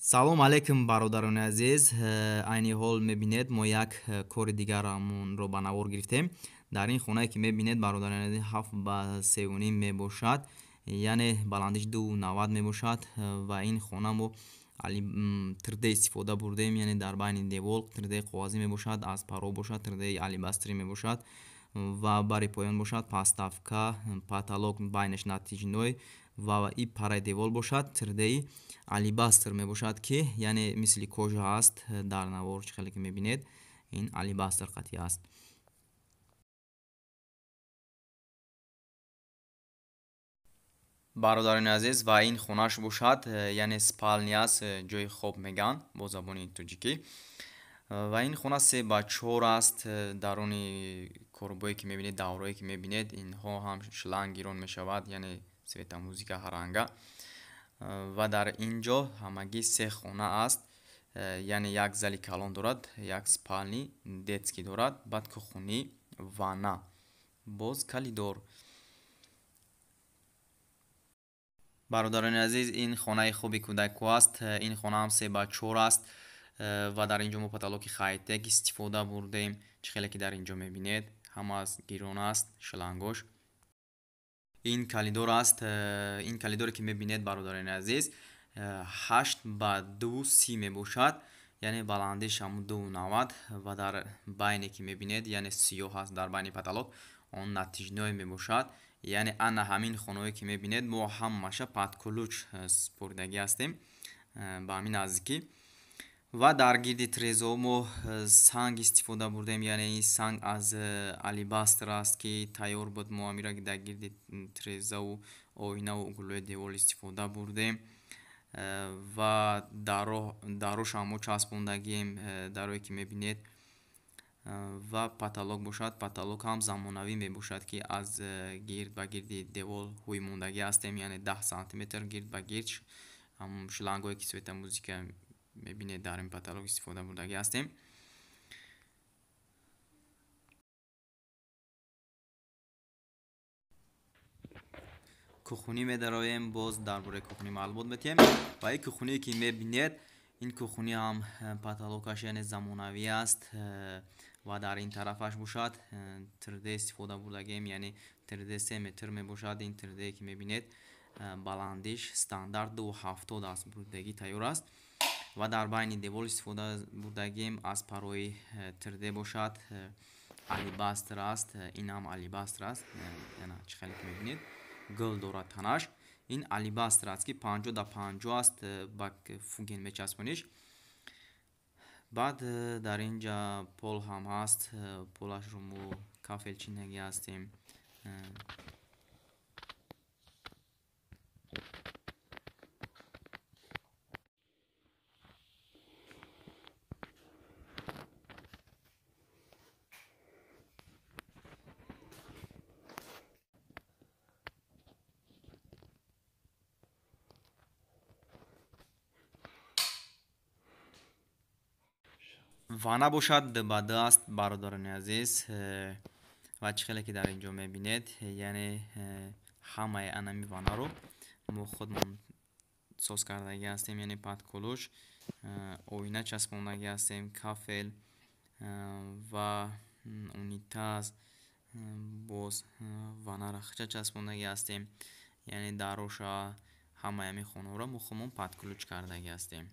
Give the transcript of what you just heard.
Салом алейкум, бародарони азиз. Айни ҳол мебинед, мо як кори дигарамонро ба навор гирифтем. Дар ин хонае ки мебинед, бародарони азиз, 7 ба 3,5 мебошад, яъне баландиш 2,90 мебошад. Ва ин хона мо 3D истифода бурдем, яъне дар байни девол 3D коғазӣ мебошад, аз паро бошад 3D алебастрӣ мебошад ва бари поён бошад подставка, потолок байнаш натяжной ва и параи девол бошад 3D алебастр мебошад, ки яъне мисли кожа аст. Дар навор чӣ хеле ки мебинед, ин алебастр қатъӣ аст. Бародарони азиз, ва ин хонаш бошад, яъне спальня аст, ҷои хоб мегӯянд бо забони тоҷикӣ. Ва ин хона 3 ба 4 аст. Даруни корубое ки мебинед, даврое ки мебинед, инҳо ҳам шланг гирон мешавад, яъне светомузыка ҳаранга. Ва дар ин ҷо ҳамагӣ се хона аст, яъне як зали калон дорад, як спальни, детский дорад, баъд кухонӣ, ванна, боз коридор. Бародарони азиз, ин хонаи хоби кӯдако аст. Ин хона ҳам 3 ба 4 аст ва дар ин ҷо мо потолоки хайтек истифода бурдем. Чӣ хеле ки дар ин ҷо мебинед, ҳамааш гирон аст шлангош. Ин коридор аст. Ин коридоре ки мебинед, бародарони азиз, 8 ба 2,30 мебошад, яъне баландиш ҳамун 2,90. Ва дар байне ки мебинед, яъне сиёҳ аст дар байни потолок, он натяжной мебошад. Яъне ана ҳамин хонаое ки мебинед, мо ҳамаша под ключ супоридагӣ ҳастем ба ҳамин наздикӣ. Ва дар гирди трезо мо санг истифода бурдем, яъне ин санг аз алебастр аст, ки тайёр буд. Мо ҳамира дар гирди трезаву оинаву углои девол истифода бурдем. Ва дарошам мо часпондагием, дарое ки мебинед. Ва потолок бошад, потолок ҳам замонавӣ мебошад, ки аз гирд ба гирди девол ҳӯй мондагӣ ҳастем, яъне 10 сантиметр гирд ба гирд шлангое ки светомузыка мебинед, дар ин потолок истифода бурдагӣ ҳастем. Кухонӣ медароем, боз дар бораи кухонӣ маълумот медиҳем. Ва ин кухоние ки мебинед, ин кухонӣ ҳам потолокаш яъне замонавӣ аст. Ва дар ин тарафаш бошад 3D истифода бурдагием, яъне 3D 3 метр мебошад. Ин 3D ки мебинед, баландиш стандарт 2,70 аст, бурдагӣ тайёр аст. Ва дар байни девол истифода бурдагием аз парои 3D бошад алебастр аст, ин ҳам алебастр аст. Чӣ хеле ки мебинед, гул дорад танаш. Ин алебастр аст, ки 50 да 50 аст, ба фуген мечаспониш. Баъд дар ин ҷа пол ҳам ҳаст, полашро мо кафел чиндагӣ ҳастем. Ванна бошад 2 ба 2 аст, бародарони азиз. Ва чӣ хеле ки дар ин ҷо мебинед, яъне ҳамаи анами ваннаро мо худмон соз кардагӣ ҳастем, яъне под ключ оина часпондагӣ ҳастем, кафел ва унитаз, боз ваннара хича часпондагӣ ҳастем, яъне дароша, ҳамаи ҳамин хонаҳоро мо худмон под ключ кардагӣ ҳастем.